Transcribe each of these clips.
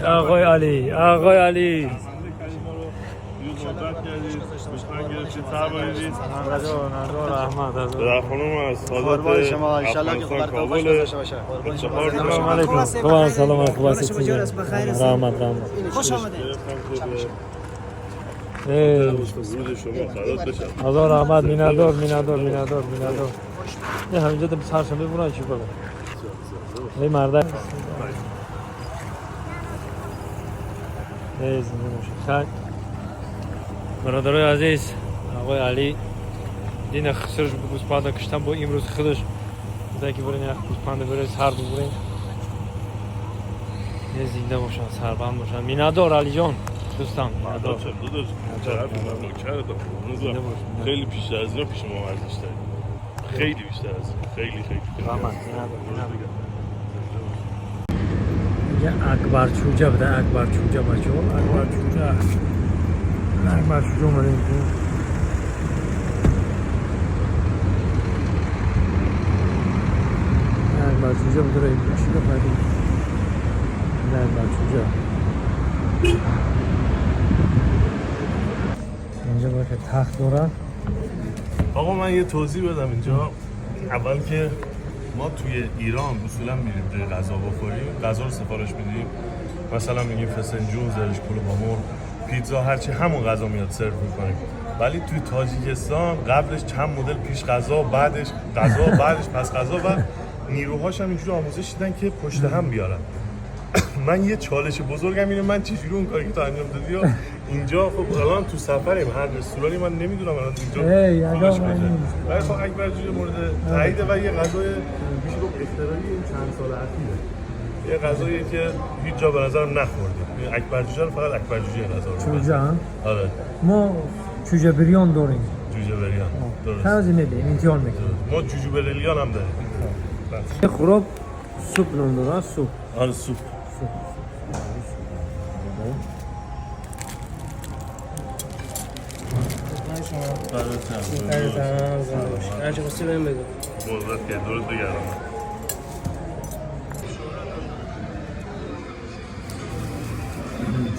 آقای علی، آقای علی. قربان شما، ان شاء الله که خبرتون خوش گذشته باشه. قربان شما. سلام علیکم. خوب، سلام، خوب هستید؟ رحمت، رحمت. خوش آمدید. هزار رحمت. минатдор، минатдор، минатдор، минатдор. Не ҳаминҷо да саршам бибуран чӣ бала. Эй марда. Эй зинда бошед. Хайр. Бародарои азиз, оқои Алӣ дина хусурш гӯспанда куштан, бо имрӯз худаш гуфтан ки бурен як гӯспанда бере сар бубурем. Не зинда бошанд, сарбанд бошанд. Минатдор, Алиҷон, дӯстам, минатдор. Зинда бош. خیلی بیشتر از اینا پیش ما ارزش داری، خیلی بیشتر از اینا. خیلی خیلی. Раҳмат, минатдор، минатдор. Инҷа Акбар чӯҷа буда, Акбар чӯҷа, бачаҳо, Акбар чӯҷа. Акбар чӯҷа омадем ку. Акбар чӯҷа буда, чӣ гапайдем? Акбар чӯҷа. Инҷа бояд тахт дорад. آقا من یه توضیح بدم اینجا. اول که ما توی ایران اصولا میریم جای غذا بخوریم، غذا رو سفارش میدیم، مثلا میگیم فسنجون، زرشک پلو با مرغ، پیتزا، هرچی، همون غذا میاد سرو میکنیم. ولی توی تاجیکستان قبلش چند مدل پیش غذا، بعدش غذا، بعدش پس غذا و نیروهاش هم اینجوری آموزش دیدن که پشت هم بیارن. من یه چالش بزرگم اینه، من چجوری اون کاری که تو انجام دادی و اینجا، خب الان تو سفریم، هر رستورانی من نمیدونم الان اینجا ای، آقا، خوبش من کجاست. نیست. ولی خب اکبر جوجه مورد تاییده و یه غذای میشه گفت اختراعی این چند سال اخیره، یه غذاییه که هیچ جا به نظرم نخوردیم. این اکبر جوجه رو فقط اکبر جوجه غذا رو چوجه هم؟ آره. ما چوجه بریان داریم. جوجه بریان، درست. تازه میبینیم، امتحان میکنیم. ما جوجه بریان هم داریم. خوراک سوپ نام داره، سوپ. آره، سوپ. سوپ. هرچی خواستی بهم بگو. قدرت که درست بگردم.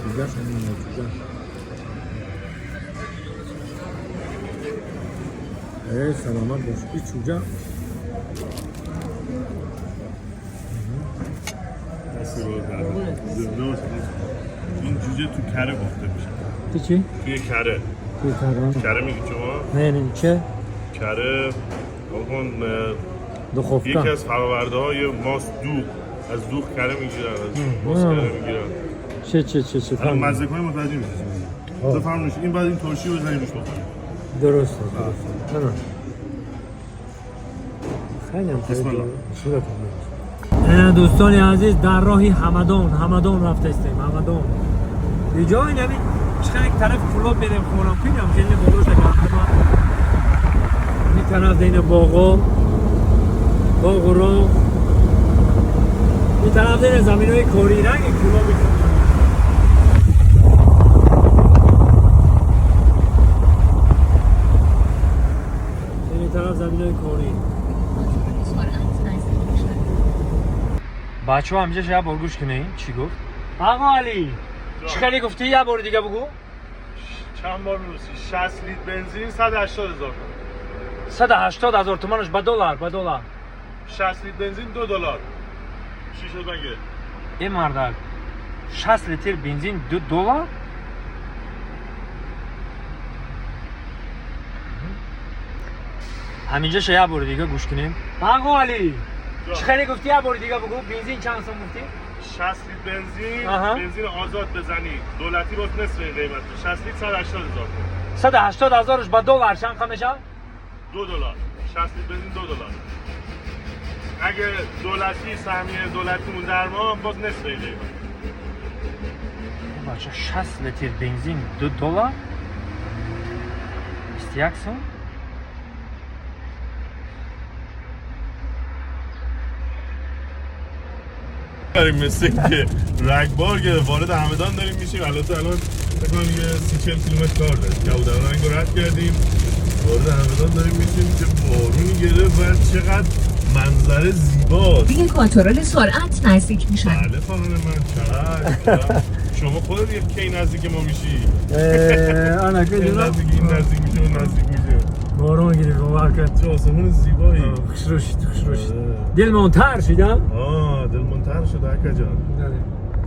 چوجهش همین چوجه. ای سلامت باش. این چوجه دست رو زنده باشه. این جوجه تو کره پخته میشه. تو چی؟ توی کره. توی کره. کره میگی شما؟ نه نه، چه؟ کره کن دخوفتا. یکی از فرآورده های ماست، دوغ، از دوغ کره میگیرن، از ماست کره میگیرن. چه چه چه چه. الان مزه کنی متوجه میشی. بفرمایید، این بعد این ترشی رو بزنی روش بخوری. درسته، درسته. نه نه، خیلی هم خیلی بسم الله. بسم الله. دوستان عزیز، در راهی همدان، همدان رفته استیم، همدان اینجا این همین چقدر یک طرف کلاب میریم خونم کنیم خیلی بالا شد. این طرف دین باغا، باغ و راغ، این طرف دین زمین های کاری، رنگ کلاب. این طرف زمین های کاری. بچه ها همینجا یه بار گوش کنین چی گفت آقا علی. چی خیلی گفتی؟ یه بار دیگه بگو. چند بار می‌رسی؟ 60 لیتر بنزین 180 هزار تومان. 180 هزار تومانش به دلار، به دلار. 60 لیتر بنزین 2 دلار. چی شد مگه؟ این مردک، 60 لیتر بنزین 2 دلار. همینجا یه بار دیگه گوش کنیم. آقا علی، چی خیلی گفتی؟ یه بار دیگه بگو، بنزین چند سوم گفتی؟ 60 لیتر بنزین. بنزین آزاد بزنی، دولتی باز نصف این قیمت. 60 لیتر 180 هزار تومان. 180 هزارش به دلار چند میشه؟ 2 دلار. 60 لیتر بنزین 2 دلار. اگه دولتی، سهمیه دولتیمون در ما باز نصف این قیمت. بچه، 60 لیتر بنزین 2 دلار، 21 سوم. داریم مثل که رگبار گرفت، وارد همدان داریم میشیم. البته الان فکر کنم یه 30 40 کیلومتر کار داریم. کبودرنگ رو رد کردیم، وارد همدان داریم میشیم که بارونی گرفت و چقدر منظره زیباست. دیگه کنترل سرعت نزدیک میشن. بله خانم من، چشم. شما خودت یه کی نزدیک ما میشی؟ انا این نزدیک، این نزدیک میشه، اون نزدیک میشه. بارون گرفت، باور کن. چه آسمون زیبایی. خوشرو شد، خوشرو شد. دلمون تر شد. آه، دلمون تر شد اکا جان.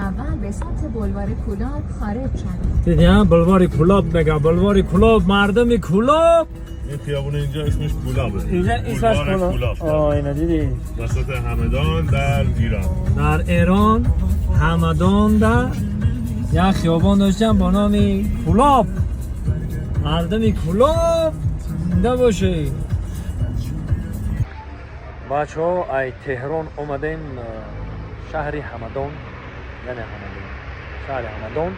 اول به سمت بلوار کولاب خارج شوید. دیدی بلوار کولاب میگه، بلوار کولاب، مردم کولاب. این خیابون اینجا اسمش کولابه. اینجا اسمش کولاب. آه اینا دیدی؟ وسط همدان در ایران. در ایران همدان در یک خیابان داشتن با نام کولاب. مردم کولاب زنده باشه. بچه ها ای تهران اومدیم شهر همدان، یعنی همدان، شهر همدان.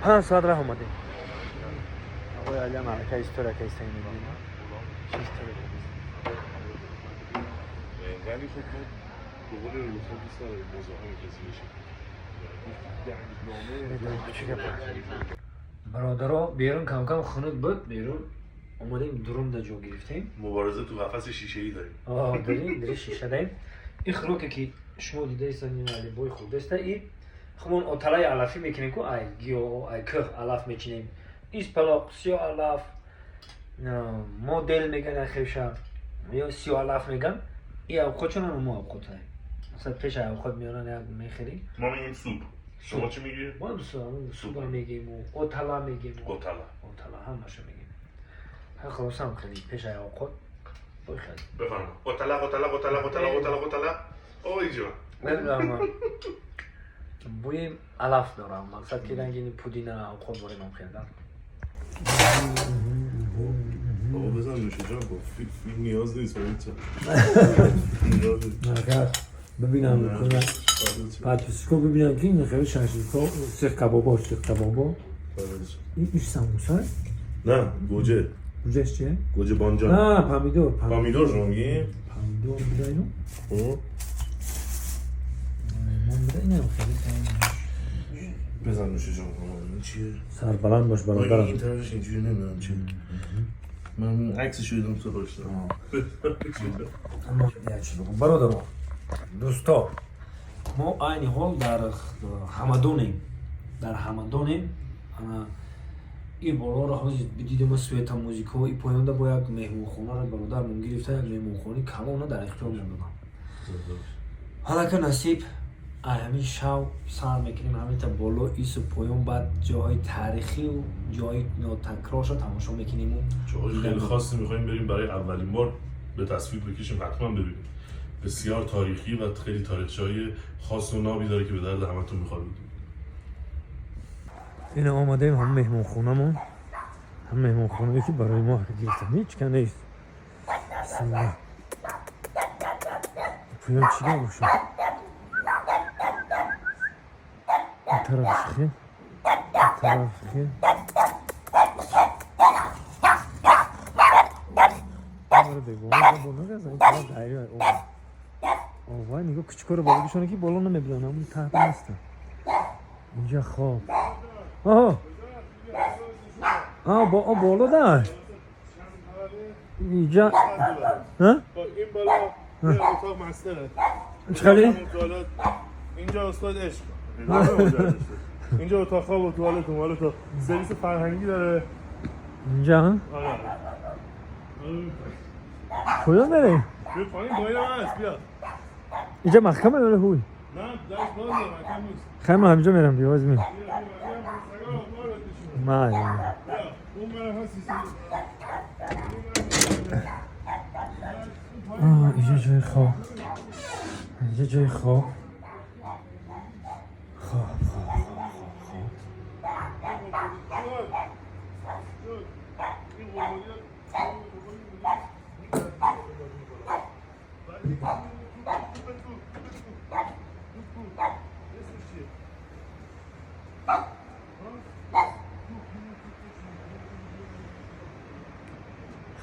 5 ساعت راه اومدیم. آقای علی هم حرکت استوری که ایستایی می‌بینیم. چی استوری که ایستایی؟ ولی خب ما به قول لطفا دوست نداریم مزاحم کسی بشیم. برادرها بیرون کم کم خنک بود، بیرون اومدیم درون در جا گرفتیم. مبارزه تو قفس شیشه ای داریم. آه داریم در شیشه داریم. این خروکه که شما دیده ایستان این علی بوی خورده است، این خمون اتلای علفی میکنیم که ای گیاه ای که علف میچینیم. ایس پلاق سیاه علف مدل میگن خیشا یا سیاه علف میگن. این اوقاتشون هم ما اوقات هایی مثلا پیش اوقات میارن یک میخری. ما میگیم سوپ. شما چی میگی؟ ما هم سوپ هم میگیم و اتلا میگیم و اتلا. اتلا همشو میگیم. ها خلاص هم خیلی پیش اوقات بای خیلی. بفرما. اتلا اتلا اتلا اتلا اتلا اتلا. آی جان. نمیدونم بوی علف دارم. مقصد که رنگ این پودینه اوقات باریم هم خیلی دارم. بابا بزن نوشه جان، فیلم نیاز نیست. نیاز نیست. ببینم پاتوسکو ببینم که این خیلی شاشیکو سیخ کبابا، سیخ کبابا. این ساموسا؟ نه گوجه. گوجهش چیه؟ گوجه بانجان. نه پامیدور. پامیدور شما میگی؟ پامیدور بوده اینو؟ خب من بوده اینم خیلی بزن نوشه جان. این چیه؟ سر بلند باش برادرم. این طرفش اینجوری نمیدونم چیه. من عکسش رو دیدم سفارش دادم. اما یک چیز بگم برادرم، دوستا، ما عین حال در همدانیم، در همدانیم. این بالا را حاضر بدیدیم سویتا موزیکا، این پایان ده با یک مهمونخانه را برادرمون گرفته، یک مهمونخانه کلانه در اختیار ما دادن. حالا که نصیب همین شو سر میکنیم همین تا بالا ایس و پایان، بعد جاهای تاریخی و جای ناتکرارش رو تماشا میکنیم و جاهای خیلی خاصی میخوایم بریم برای اولین بار به تصویر بکشیم، حتما ببینیم. بسیار تاریخی و خیلی تاریخچه‌های خاص و نابی داره که به درد همتون میخواد. این آماده ایم هم مهمون خونمون، هم مهمون خونه که برای ما گرفتن هیچ که نیست. بسم الله. پویان چی باشه؟ این طرف خیلی، این طرف خیلی. وای نگاه کوچیکا رو بالا بشونه که بالا نمیبینن، همون ته هستن. اینجا خواب. آها. آه با بالا در. اینجا. ها؟ این بالا اتاق مستره. چقدر؟ اینجا استاد عشق. اینجا اتاق خواب و توالت و مالت و سرویس فرهنگی داره. اینجا ها؟ آره. کجا بریم؟ بیا پایین، پایین هم هست، بیا. اینجا محکمه داره هوی. نه درش بازه، محکم نیست. خیلی من همینجا میرم دیگه، باز میرم. بیا، بیا، بیا، بیا، بیا. من. اون برم هست. آه اینجا جای خواب. اینجا جای خواب. خواب خواب خواب خواب خواب.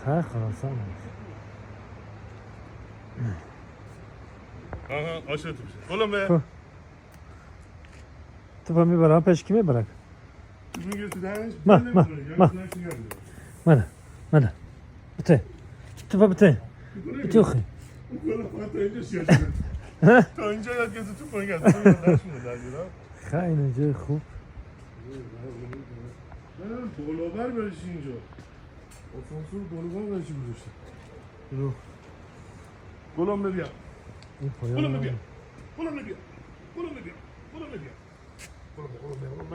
خیر خلاص. آها آشنا تو میشه. قلمه. تو با میبرم پیش کی میبرم؟ میگیره تو دهنش. ما ما ما ماذا ماذا بته تو بته بته اخي اون گل فقط تا اینجا شیاد شده. تا اینجا یاد گرفته تو پایین از تو نشونه در ایران. خیلی جای خوب. نه بالابر برای چی اینجا؟ آسانسور بالابر برای چی گذاشته؟ اینو. گلم ببیا. این گلم پایان ببیا. گلم ببیا. گلم ببیا. گلم ببیا. گلم بیا. گلم بیا. گلم بیا.